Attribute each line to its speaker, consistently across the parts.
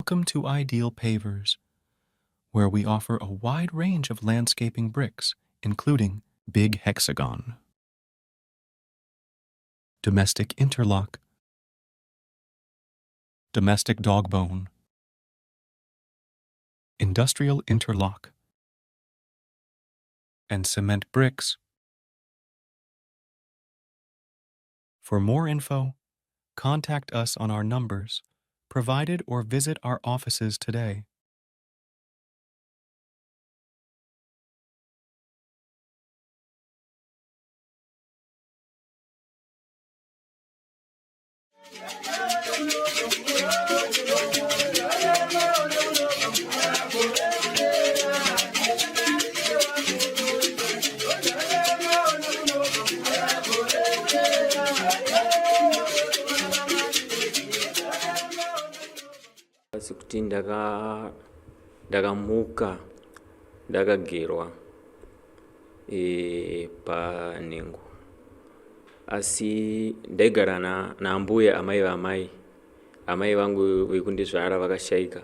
Speaker 1: Welcome to Ideal Pavers, where we offer a wide range of landscaping bricks, including Big Hexagon, Domestic Interlock, Domestic Dogbone, Industrial Interlock, and cement bricks. For more info, contact us on our numbers provided or visit our offices today.
Speaker 2: Sekuti ndakamuka ndakagerwa panhengo, asi ndaigara naambuya, amai vamai. Amai vangu vekundizvara vakashaika.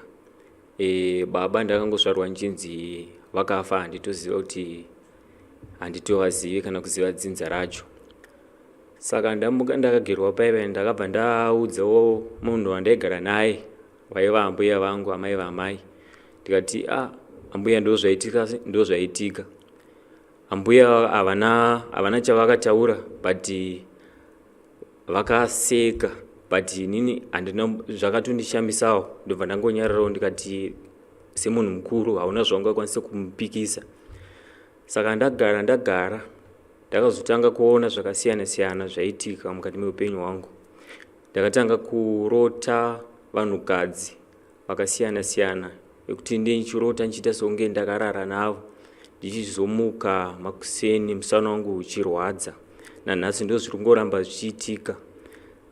Speaker 2: Baba ndakangozvarwa nchinzi vakafa, handitoziva kuti handitovazivi kana kuziva dzinza racho. Saka ndamuka ndakagerwa paiva, ndakabva ndaudzawo munhu wandaigara naye, vaiva ambuya vangu, amai vamai. Ndikati, "A, ambuya, ndozvaitika, ndozvaitika." Ambuya havana chavakataura, but vakaseka, but inini handina, zvakatondishamisawo. Ndobva ndangonyararawo, ndikati semunhu mukuru hauna zvaungakwanisa kumupikisa. Saka ndagara ndagara, ndakazotanga kuona zvakasiyana siyana zvaitika mukati meupenyu hwangu. Ndakatanga kurota vanhukadzi vakasiyana siyana, vekuti ndichirota ndichiita sekunge ndakarara navo, ndichizomuka makuseni musana wangu uchirwadza. Nanhasi ndo zviri kungoramba zvichiitika.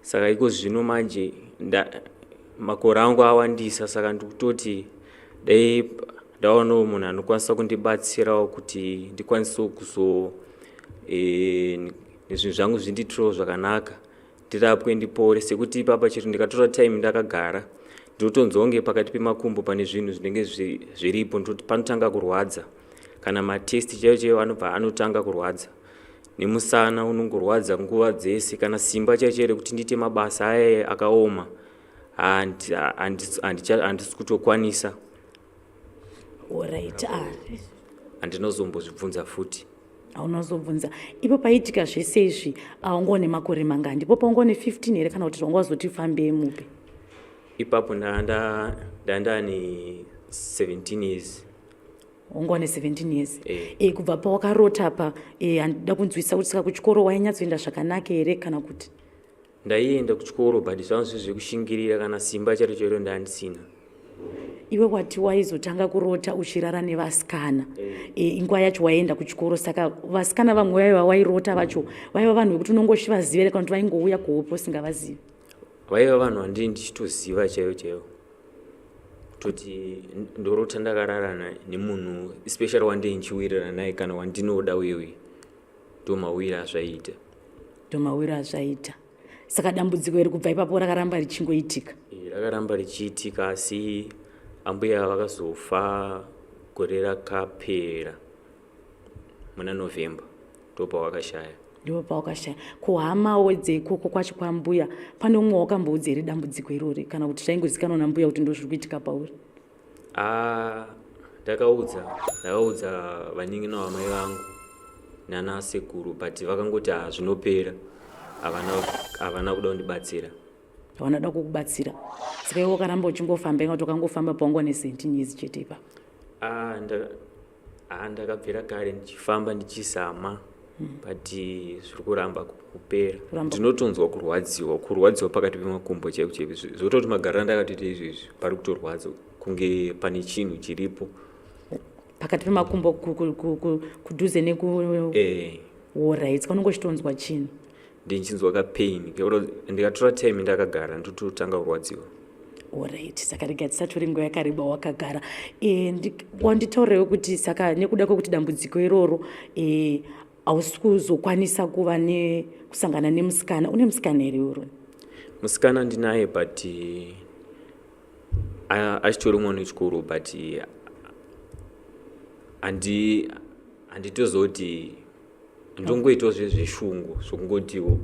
Speaker 2: Saka iko zvino manje makore angu awandisa, saka ndikutoti dai ndawanawo munhu anokwanisa kundibatsirawo kuti ndikwanisewo kuzo zvinhu zvangu zvindiitirewo zvakanaka, ndirapwe, ndipore. Sekuti ipapa chero ndikatora time ndakagara, ndinotonzwa kunge pakati pemakumbo pane zvinhu zvinenge zviripo, ndototi panotanga kurwadza. Kana matest chaiyo chaiyo anobva anotanga kurwadza, nemusana unongorwadza nguva dzese. Kana simba chaiyo chaiyo rekuti ndiite mabasa aya akaoma handisi kutokwanisa.
Speaker 3: Alright. Ah.
Speaker 2: Handinozombozvibvunza futi.
Speaker 3: Haunozobvunza. Ipo paitika zvese izvi, aungaone makore mangani? Ndipo paungaone 15 here, kana kuti zvanga wazoti fambei mupi?
Speaker 2: Ipapo ndandane 17 years.
Speaker 3: Ungaone 17 years? Eh. Kubva pawakarota pa, handida kunzwisa kuti saka kuchikoro wainyatsoenda zvakanaka here, kana kuti?
Speaker 2: Ndaienda kuchikoro, but zvanga zviri zvekushingirira. Kana simba chairo chairo ndandisina.
Speaker 3: Iwe wati waizotanga kurota uchirara nevasikana. Inguva yacho waienda kuchikoro, saka vasikana vamwe vaiva wairota vacho vaiva vanhu vekuti unongoshivaziva here, kana kuti vaingouya kuhope usingavazivi?
Speaker 2: Vaiva vanhu vandii ndichitoziva chaivo chaivo, kutoti ndorota ndakarara nemunhu especially wandii ndichiwirirana naye kana wandinoda uye. Ndomawira azvaiita.
Speaker 3: Ndomawira azvaita. Saka dambudziko iri kubva ipapo rakaramba richingoitika?
Speaker 2: Rakaramba richiitika, asi ambuya vakazofa gore rakapera muna November, ndopavakashaya.
Speaker 3: Ndipo pawakashaya. Kuhamawo dzeikoko kwacho kwambuya, pane umwe wakamboudza here dambudziko irori, kana kuti zvaingozikanwa nambuya kuti ndo zviri kuitika pauri?
Speaker 2: Ah, ndakaudza vanin'ina vamai vangu nana sekuru, but vakangoti, "Ha, zvinopera." Havana kuda kundibatsira.
Speaker 3: Havana kuda kukubatsira. Saka iwe wakaramba uchingofamba, inga kuti wakangofamba paunga ne17 years chete ipapo?
Speaker 2: Ah, ndakabvira kare ndichifamba ndichizama, but zviri kuramba kupera. Ndinotonzwa kurwadziwa pakati pemakumbo chaiko chaiko, zvototi magariro andakatoita izvezvi pari kutorwadza kunge pane chinhu chiripo.
Speaker 3: Pakati pemakumbo, kudhuze neku Alright, unonge uchitonzwa chinhu?
Speaker 2: Ndichinzwa kapain. Ndikatora time ndakagara, ndototanga kurwadziwa.
Speaker 3: Alright, saka rega tisatore nguva yakareba wakagara. Wanditaurirewo kuti saka nekuda kwekuti dambudziko iroro, hausi kuzokwanisa kuva nekusangana nemusikana. Une musikana here uroni?
Speaker 2: Musikana ndinaye, but Achitori mwana wechikoro, but handitozoti ndongoitawo zvezveshungu zvokungotiwo.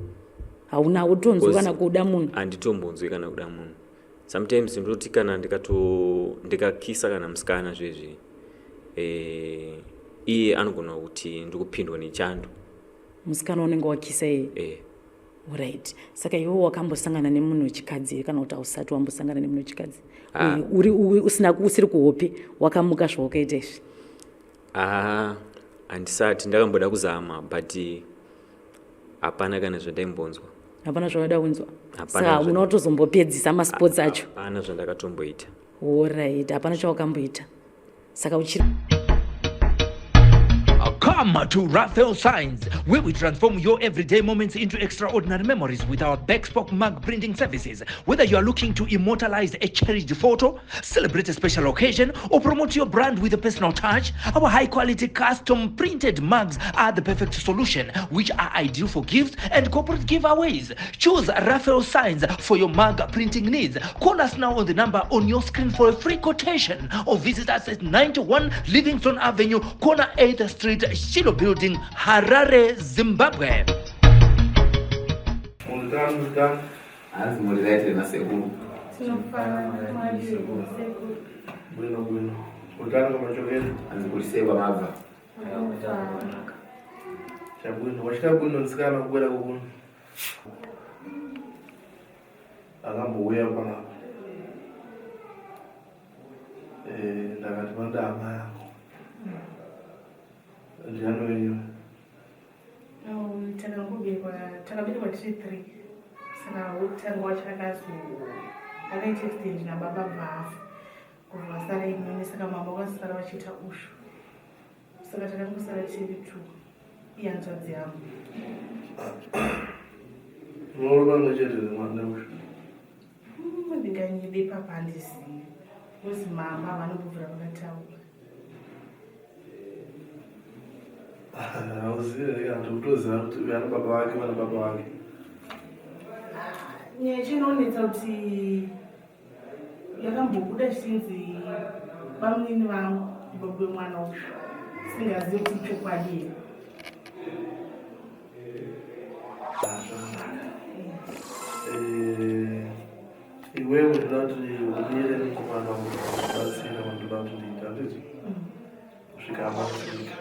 Speaker 3: Hauna utonzwi kana kuda munhu?
Speaker 2: Handitombonzwi kana kuda munhu. Sometimes ndinoti kana ndikato ndikakisa kana musikana zvezvi, iye anogona kuti ndikupindwa nechando.
Speaker 3: Musikana unenge wakisa iye?
Speaker 2: Eh.
Speaker 3: Right, saka iwe wakambosangana nemunhu wechikadzi here, kana kuti hausati wambosangana nemunhu wechikadzi?
Speaker 2: Ah.
Speaker 3: Uri usina, usiri kuhope, wakamuka zvawakaita izvi?
Speaker 2: Ah, handisati ndakamboda kuzama, but hapana kana zvandaimbonzwa.
Speaker 3: Hapana zvawada kunzwa?
Speaker 2: Hapana.
Speaker 3: Saka hauna kutozombopedzisa masports acho?
Speaker 2: Hapana zvandakatomboita.
Speaker 3: Alright, hapana chawakamboita, saka uchiri
Speaker 4: Come to Raphael Signs, where we transform your everyday moments into extraordinary memories with our bespoke mug printing services. Whether you are looking to immortalize a cherished photo, celebrate a special occasion, or promote your brand with a personal touch, our high quality custom printed mugs are the perfect solution, which are ideal for gifts and corporate giveaways. Choose Raphael Signs for your mug printing needs. Call us now on the number on your screen for a free quotation or visit us at 91 Livingston Avenue, corner 8th Street, Shiloh Building, Harare, Zimbabwe.
Speaker 5: Mulitani, mulitani.
Speaker 6: Hanzi muri right nasekuru?
Speaker 7: Tinofara, sekuru.
Speaker 5: Bwino bwino. Mulitani kwamachokera?
Speaker 6: Hanzi kuri sei kwamabva?
Speaker 5: Chabwino. Wachita bwino msikana kubwera kukuno. Akambouya panapa. Ndakati panoda hama yako. Ndiani wenyu?
Speaker 7: Takangoberekwa, takaberekwa tiri three, saka wekutanga wacho akazo akaita accident nababa, bvafa, kubva vasara inini. Saka mama vakazosara vachiita ushu, saka takangosara tiri two, ihanzvadzi yangu.
Speaker 5: Munorova pamwe chete neushu?
Speaker 7: Ndinganyebe papa, handizivi, because mama vanombobvira vakataura.
Speaker 5: Hauzivi here kana kuti kutoziva kuti uyu ana baba vake, vana baba vake?
Speaker 7: Nyaya yacho inonetsa kuti yakambobuda zvichinzi bamunini vangu ndibaba wemwana uyu, singazivi kuti chokwadi here.
Speaker 5: Ah, zvakanaka. Iwewe ndoda kuti umire mukomana ubatsira wandoda kuti ndiite, handiti? Kusvika abatsirika.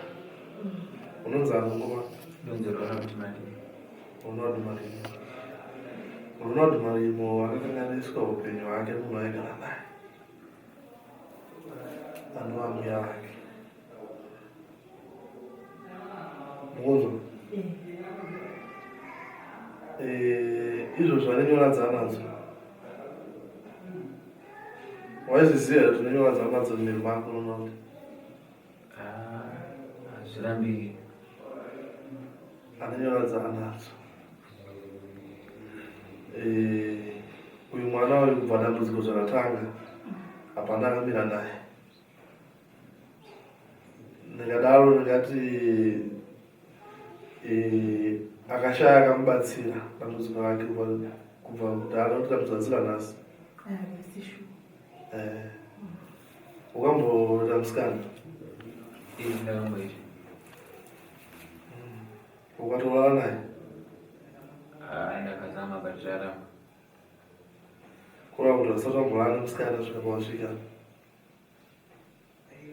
Speaker 5: Unonzi ani mukomana?
Speaker 6: Ndonzi Ronald Marimo.
Speaker 5: Ronald Marimo. Ronald Marimo akakanganiswa upenyu hwake munhu aigara naye, anova mbuya vake. Mukunzwa? Izvozvo ane nyora dzaanadzo, waizviziva here kuti nenyora dzaanadzo mumiri mako, Ronald?
Speaker 6: Hazvirambiki.
Speaker 5: Ane nyora dzaanadzo. Uyu mwana uyu, kubva dambudziko zvakatanga, hapana akamira naye. Ndingadaro ndingati akashaya akamubatsira dambudziko rake kubva kudhara, kuti dambudziko rasika nhasi.
Speaker 7: Harisi sure.
Speaker 5: Ukamboita musikana?
Speaker 6: Ndakamboita.
Speaker 5: Ukatorara naye?
Speaker 6: Ndakazama, but zvaramba.
Speaker 5: Kureva kuti vasati vamborara nemusikana svika pawasvika?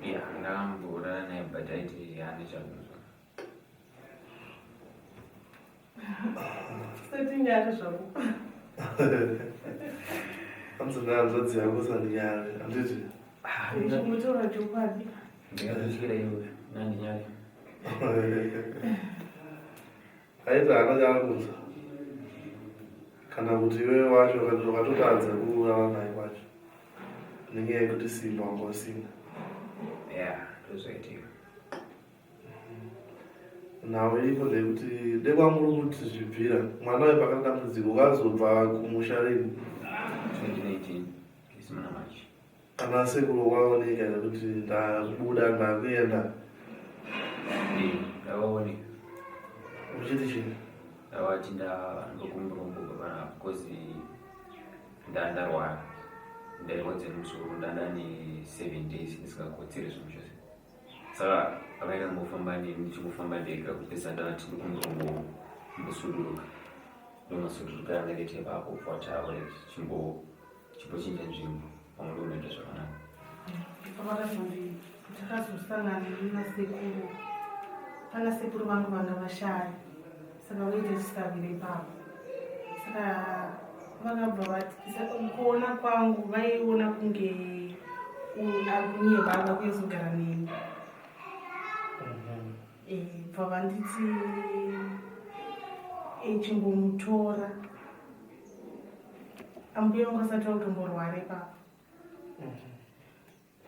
Speaker 6: Ya, ndakamborara naye, but aiti haane chakunzwa.
Speaker 7: Setinyari zvako.
Speaker 5: Hanzi nehanzvadzi yako sandinyare, handiti?
Speaker 7: Uchingotaura chokwadi.
Speaker 6: Ndingazotyira iwe nandinyari?
Speaker 5: Aiti haana chaakunzwa, kana kuti iwewe wacho wakatotadza kurara naye kwacho nenyaya yekuti simba wanga usina?
Speaker 6: Ya, ndozvaitika.
Speaker 5: Nhau iripo ndeyekuti dekwamuri kuti zvibvira mwana uyu pakati dambudziko, ukazobva kumusha rini?
Speaker 6: 2019, isimuna March.
Speaker 5: Kana sekuru waoneka here kuti ndakubuda, ndakuenda?
Speaker 6: Ndavaoneka.
Speaker 5: Uchiti chii?
Speaker 6: Ndavati ndokumbura kumbuka panapa because ndarwara. Ndairwadza nemusoro, ndanda ne7 days ndisingakotsere zvinhu zvose. Saka vakaita ngofamba neni, ndichingofamba ndega kupesa ndavati ndikumbosuduruka. Ndomasuduruka andakaita ipapo pwataura chimbochinja nzvimbo, pamwe ndokunoita zvakanaka.
Speaker 7: Pavakazondi takazosangana nasekuru, pana sekuru vangu vanga vashaya, saka voita chisaviro ipapo. Saka vakabva vati, kuona kwangu vaiona kunge ari kunyeba, ava kuyezogara neni. Bva vanditi chimbomutora, ambuya vangu asati vakutomborwara ipapo.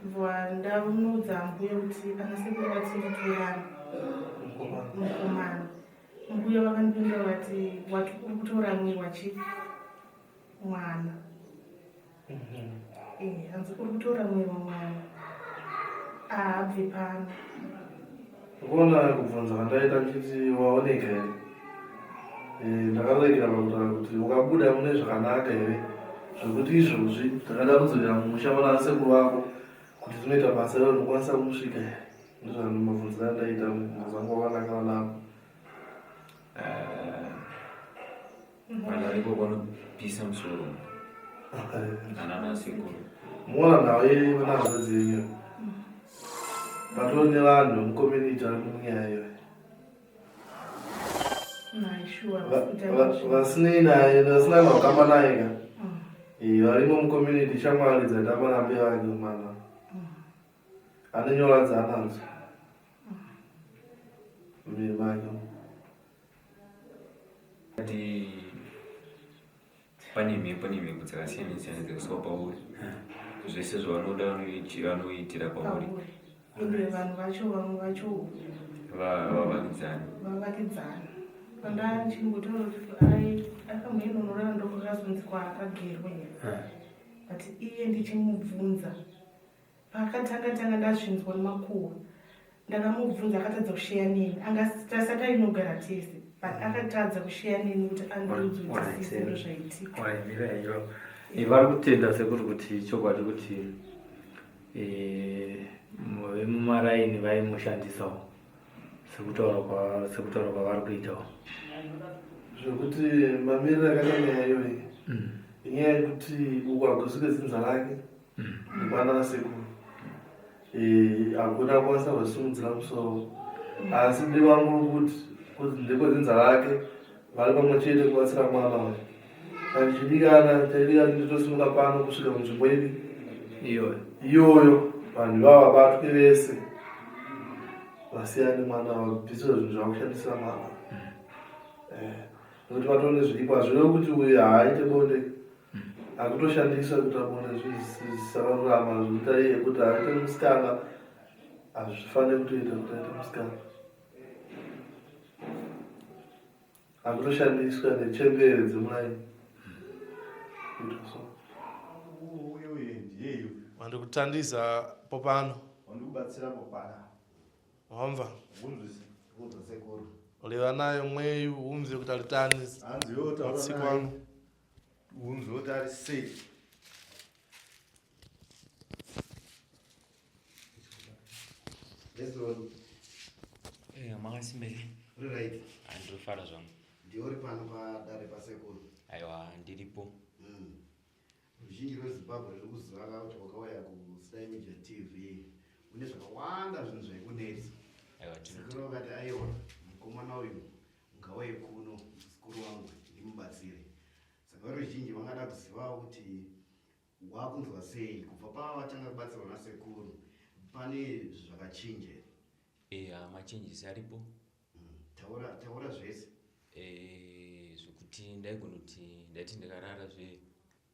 Speaker 7: Bva ndamuudza ambuya kuti ana sekuru vati nditorani mukomana. Mbuya vakandipindura vati, wati uri kutoramwirwa chi mwana? Hanzi uri kutoramwirwa mwana, ahabvi pano.
Speaker 5: Kuona kubvunza kwandaita ndichiti waoneka here, ndakaregera pakutaura kuti ukabuda mune zvakanaka here, zvekuti izvozvi ndakada kudzokera mumusha mana sekuru vako kuti tinoita basa iro, ndinokwanisa kumusvika here? Ndozvamabvunziro andaita, mubvunzo wangu wakanangana navo.
Speaker 6: Vanhu variko vanopisa musoro ana nasekuru.
Speaker 5: Muona nhau yevanazvo dzenyu, patori nevanhu vemucommunity vari munyaya iyoyo.
Speaker 7: Shuwa.
Speaker 5: Vasinei naye, vasina kana kutamba naye ka. Varimo mucommunity, shamwari dzaitamba nambuya vake. Mwana ane nyora dzaanadzo muviri make.
Speaker 6: Ati pane mhepo nemhepo dzakasiyana siyana dzekuiswa pauri, zvese zvavanoda vanoitira pauri.
Speaker 7: Ende vanhu vacho, vamwe vacho
Speaker 6: vavakidzani.
Speaker 7: Vavakidzani. Pandachimbotaura kuti ai akamboinonorara, ndokwakazonzi kwaakagerwa here, but iye ndichimubvunza paakatanga tanga ndazvinzwa nemakuhwa, ndakamubvunza akatadza kusheya neni. Angasati ainogara tese, but akatadza kusheya neni kuti andiudze kuti sisi ndo zvaitika.
Speaker 8: Vari kutenda sekuri kuti chokwadi kuti vemumaraini vaimushandisawo sekutaura kwavari kuitawo.
Speaker 5: Zvekuti mamiriro akaita nyaya iyoyi, inyaya yekuti uku hakusi kwedzinza rake, ndikwana sekuru. Hakuna kwanisa kusimudzira musoro, asi ndevangu kuti ndekwedzinza rake, vari pamwe chete kubatsira mwana uyu. Kana chaidikana nditosimuka pano kusvika munzvimbo ipi
Speaker 8: iyoyo.
Speaker 5: Iyoyo vanhu ivava vabatwe vese, vasiyane mwana, vabviswe zvinhu zvakushandisira mwana. Nekuti vatone zviripo, hazvirevi kuti uyu haaite bonde, akutoshandisa kuita bonde zvisakarurama zvinoita iye kuti aite musikana, hazvifaniri kutoita kuti aite musikana, akutoshandiswa nechembere dzemuraini kuita so.
Speaker 9: Uye ndiyeyo.
Speaker 5: Vandikutandisa popano.
Speaker 9: Wandikubatsira popana.
Speaker 5: Wamva?
Speaker 9: Unzwise kunzwa sekuru.
Speaker 5: Leva nayo mweyu umve kuti alitani.
Speaker 9: Hanzi yo taura
Speaker 5: Matsiku
Speaker 9: naye.
Speaker 5: ano.
Speaker 9: Unzwe kuti ari sei. Yes, Lord.
Speaker 2: Makasimbere?
Speaker 9: Uri right.
Speaker 2: Handinofara zvangu.
Speaker 9: Ndiwe uri pano padare pasekuru.
Speaker 2: Aiwa, ndiripo.
Speaker 9: Ruzhinji rweZimbabwe riri kuziva kuti wakauya kuSly Media TV une zvakawanda zvinhu zvaikunetsa.
Speaker 2: Aiwa.
Speaker 9: Sekuru vakati aiwa, mukomana uyu ngauye kuno, muzukuru wangu, ndimubatsire. Saka veruzhinji vangada kuzivawo kuti wakunzwa sei kubva pawatanga kubatsirwa nasekuru, pane zvakachinja here?
Speaker 2: Eya, machanges aripo.
Speaker 9: Taura, taura zvese.
Speaker 2: Zvekuti ndaigonoti ndaiti ndikarara zve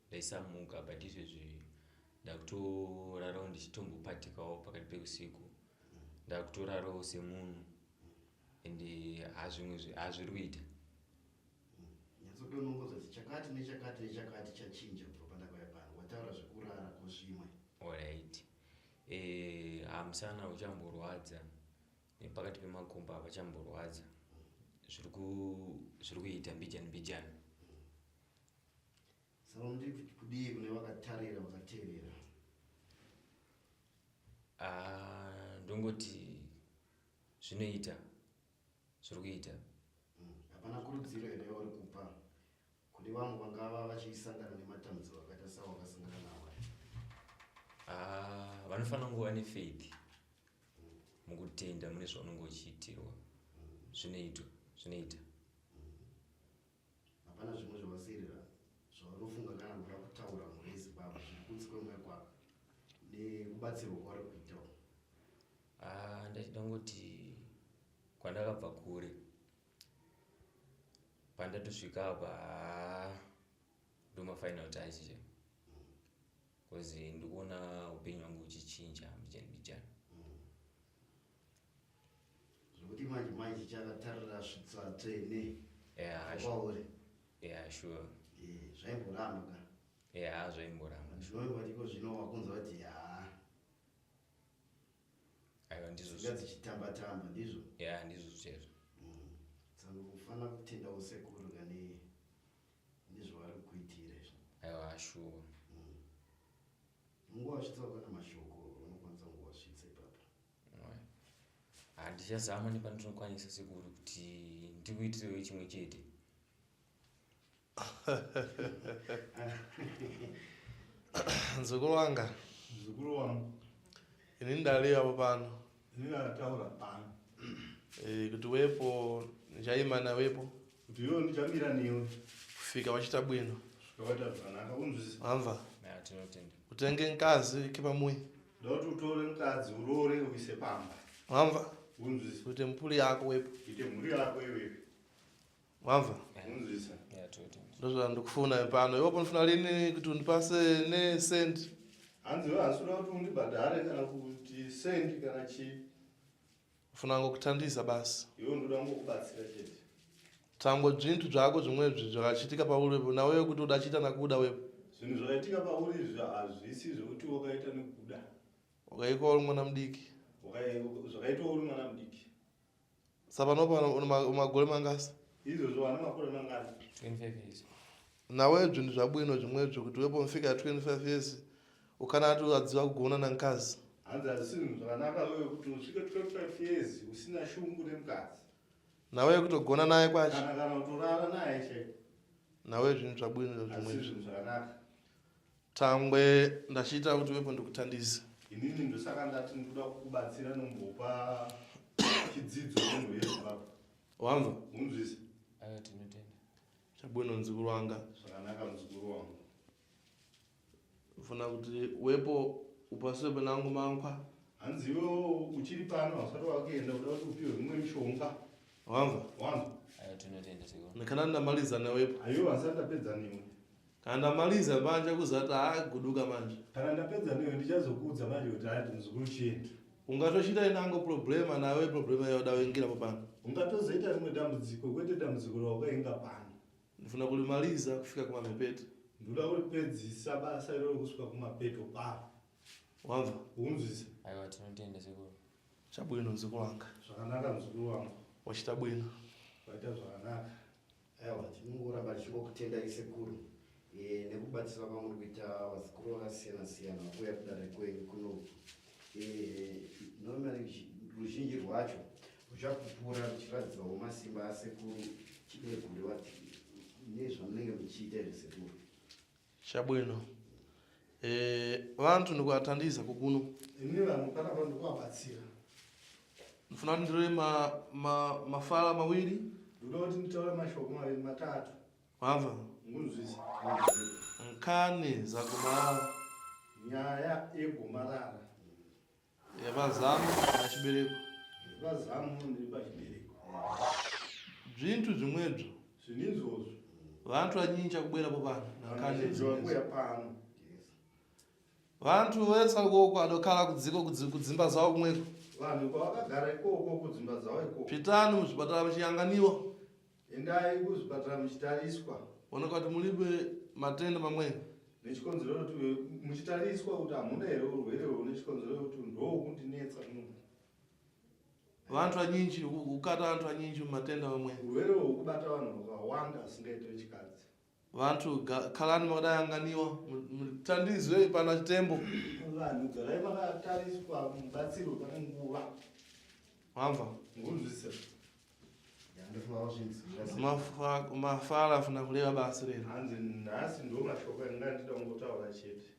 Speaker 2: ndaisamuka, but izvezvi ndakutorarawo ndichitombopatika pakati peusiku, ndakutorarawo semunhu, ende hazvimwe hazviri kuita.
Speaker 9: Nyatsodonongodza kuti chakati nechakati nechakati chachinja kubva pandakauya pano. Wataura zvekurara, kozvimwe?
Speaker 2: Alright, hamusana uchamborwadza, nepakati pemakumbo hapachamborwadza, zviri kuita mbijani mbijani.
Speaker 9: Saka unoti kudii kune vakatarira vakateerera?
Speaker 6: Ah, ndongoti zvinoita zviri kuita.
Speaker 9: Hapana kurudziro here yauri kupa kune vamwe vangava vachisangana nematambudziko akaita sawakasangana nawo?
Speaker 6: Ah, vanofanira kungova nefaith mukutenda mune zvaunenge uchiitirwa. Zvinoitwa, zvinoita.
Speaker 9: Hapana zvimwe zvawasirira zvaunofunga kana kuda kutaura mhuri yeZimbabwe zviri kunze kwemweya kwako nekubatsirwa kwauri kuita uku?
Speaker 6: Ah, ndachida kungoti kwandakabva kure pandatosvika apa haa ndomafinal touch che bcause ndikuona upenyu hwangu huchichinja mbijani mbijani.
Speaker 9: Zvekuti manje manje chakatarira svitsa tsvene
Speaker 6: Yeah,
Speaker 9: kwauri.
Speaker 6: Yeah, sure.
Speaker 9: Eh, zvaimboramba ka?
Speaker 6: Yeah, zvaimboramba.
Speaker 9: Ndinoimba ndiko zvino wakunzwa kuti haa.
Speaker 6: Aiwa ndizvo.
Speaker 9: Dzinga dzichitamba tamba ndizvo?
Speaker 6: Yeah, ndizvo chaizvo.
Speaker 9: Saka kufanira kutendawo sekuru kane nezvavari kukuitira izvi.
Speaker 6: Aiwa sure.
Speaker 9: Ungowasvitsawo kana mashoko unokwanisa kungowasvitsa ipapa.
Speaker 6: Handichazama nepandinokwanisa sekuru kuti ndikuitirewo chimwe chete.
Speaker 5: Mzukuru wanga.
Speaker 10: Mzukuru wangu.
Speaker 5: Ini ndalewa pano.
Speaker 10: Ini ndataura pano.
Speaker 5: Eh, kuti wepo ndichaima nawepo.
Speaker 10: Kuti iwe ndichamira newe.
Speaker 5: Kufika wachita bwino.
Speaker 10: Kusvika waita zvakanaka unzwisisa.
Speaker 5: Wamva?
Speaker 6: Ya, tinotenda.
Speaker 5: Utenge mkazi uike pamuyi.
Speaker 10: Ndoda kuti utore mukadzi uroore uise pamba.
Speaker 5: Wamva?
Speaker 10: Unzwisisa.
Speaker 5: Uite mhuri yako wepo.
Speaker 10: Ite mhuri yako iwewe.
Speaker 5: Wamva?
Speaker 10: Unzwisisa.
Speaker 6: Ya, tinotenda.
Speaker 5: Ndozvandikufuna pano. Iwepo ndifuna lini kuti undipase ne cent.
Speaker 10: Hanzi iwe hasi uda kuti undibhadhare kana kuti sendi kana chii.
Speaker 5: Ufuna ngokuthandiza basi.
Speaker 10: Iwe ndoda ngokubatsira chete.
Speaker 5: Tango zvintu zvako zvimwezvi zvakachitika pauri wepo nawewe kuti udachiita nakuda wepo.
Speaker 10: Zvinhu zvakaitika pauri izvi hazvisi zvekuti wakaita nekuda.
Speaker 5: Wakaikwa uri mwana mudiki.
Speaker 10: Zvakaitwa uri mwana mudiki.
Speaker 5: Sapano pano une makore mangasi?
Speaker 10: Izvozvo wane makore mangani?
Speaker 6: 25 years.
Speaker 5: Nawe zvinhu zvabwino zvimwezvo kuti wepo mfika 25 years ukanati wadziva kugona nankazi.
Speaker 10: Hanzi hazvisi zvinhu zvakanaka wewe kuti usvike 25 years usina shungu nemukadzi.
Speaker 5: Nawe kutogona naye kwacho.
Speaker 10: Kana kutorara naye chaiko.
Speaker 5: Nawe zvinhu zvabwino
Speaker 10: Hazvisi
Speaker 5: zvimwezvo.
Speaker 10: zvinhu zvakanaka.
Speaker 5: Tangwe ndachiita kuti wepo ndikuthandize.
Speaker 10: Inini ndosaka ndati ndinoda kukubatsira nombopa chidzidzo munhu yeZimbabwe.
Speaker 5: Wamva?
Speaker 10: Unzwisa.
Speaker 6: Aiwa tinotenda.
Speaker 5: Chabwino mzukuru wanga.
Speaker 10: Zvakanaka mzukuru wangu.
Speaker 5: Ufuna kuti wepo upaswe nangu mankwa.
Speaker 10: Hanzi iwe uchiri pano hausati wakuenda uda kuti upiwe mimwe mishonga.
Speaker 5: Wamva?
Speaker 10: Wamva?
Speaker 6: Aiwa tinotenda sekuru.
Speaker 5: Ndikana ndamaliza newepo.
Speaker 10: Aiwa handisati ndapedza newe.
Speaker 5: Kana ndamaliza manje kuzati aguduka manje.
Speaker 10: Kana ndapedza newe ndichazokuudza manje kuti hati mzukuru chienda.
Speaker 5: Ungatochita inango problema nawe problema yoda wengira pano.
Speaker 10: Ungatozoita rimwe dambudziko kwete dambudziko rawakainga pano.
Speaker 5: Ndifuna kulimaliza kufika kumamepete.
Speaker 10: Ndoda kuripedzisa basa iroro kusvika kumapeto paro.
Speaker 5: Wamva?
Speaker 10: Unzwisa.
Speaker 6: Aiwa tinotenda sekuru.
Speaker 5: Chabwino mzukuru wanga.
Speaker 10: Zvakanaka mzukuru wangu.
Speaker 5: Wachita bwino.
Speaker 10: Waita zvakanaka.
Speaker 9: Aiwa tinongoramba tichingokutendai sekuru eh, nekubatsira kwamuri kuita vazukuru vakasiyana siyana kuuya kudare kwenyu kunoku. Eh, normally ruzhinji rwacho ruchakupura ruchiratidzawo masimba asekuru Chidegure vati nezvamunenge muchiita izvi sekuru.
Speaker 5: Chabwino. Eh, vantu ndikuvatandiza kukuno.
Speaker 10: Ini vanhu panapa ndikuvabatsira.
Speaker 5: Ndifuna kuti ndirove mafala mawiri.
Speaker 10: Ndoda kuti nditaure mashoko maviri matatu.
Speaker 5: Wamva?
Speaker 10: Ngunzwisa.
Speaker 5: Nkani zagomarara.
Speaker 10: Nyaya yegomarara.
Speaker 5: Yepazamu pachibereko.
Speaker 10: Yepazamu nepachibereko.
Speaker 5: Zvintu zvimwezvo.
Speaker 10: Zvinhu izvozvo.
Speaker 5: Vantu vanyinja kubwerapo pano. Nkani
Speaker 10: Vazhinji vakuuya pano.
Speaker 5: Vantu vese ikoko adokhala kudziko kudzimba dzavo kumweko.
Speaker 10: Vanhu kwavakagara ikoko kudzimba dzavo ikoko.
Speaker 5: Pitani muzvipatara muchiyanganiwa.
Speaker 10: Endai kuzvipatara muchitariswa.
Speaker 5: Oneka kuti mulibe matenda mamweni.
Speaker 10: Nechikonzero kuti muchitariswa kuti hamuna here urwere hune chikonzero kuti ndokundinetsa muno.
Speaker 5: Vantu vanyinji ukata vantu vanyinji mumatenda mamweni.
Speaker 10: Urwere hwekubata vanhu vakawanda asingaiti vechikadzi.
Speaker 5: Vantu khalani makadayanganiwa mutandizwe pana chitembo.
Speaker 10: Vanhu garai makatariswa mubatsirwe pane nguva.
Speaker 5: Wamva?
Speaker 10: Ngunzwisa.
Speaker 5: Mafala afuna kureva basi rero.
Speaker 10: Hanzi nhasi ndo mashoko anga ndida kungotaura chete.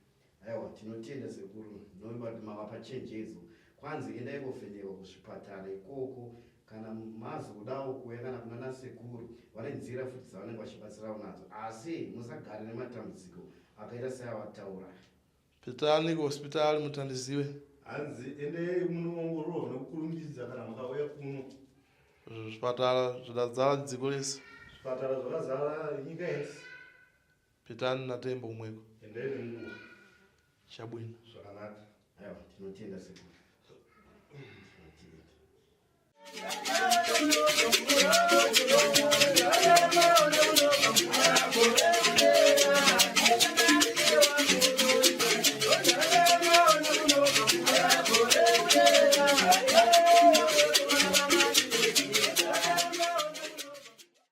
Speaker 9: Aiwa tinotenda sekuru ndinoimba kuti mavapa chenjedzo kwanzi endai kovhenekwa kuzvipatara ikoko kana mazodawo kuuya kana kunana sekuru vane nzira futi dzavanenge vachibatsirawo nadzo asi musagare nematambudziko akaita seavataura.
Speaker 5: Pitani kuhospitali mutandiziwe.
Speaker 10: Hanzi endei munoongororwa nekukurumidza kana makauya kuno.
Speaker 5: Zvipatara zvidadzara dziko rese.
Speaker 10: Zvipatara zvakazara nyika yese.
Speaker 5: Pitani naTembo kumweko.
Speaker 10: Endei nenguva.
Speaker 5: Chabwino.
Speaker 10: Zvakanaka.
Speaker 9: Aiwa tinotenda sekuru. Tinotenda.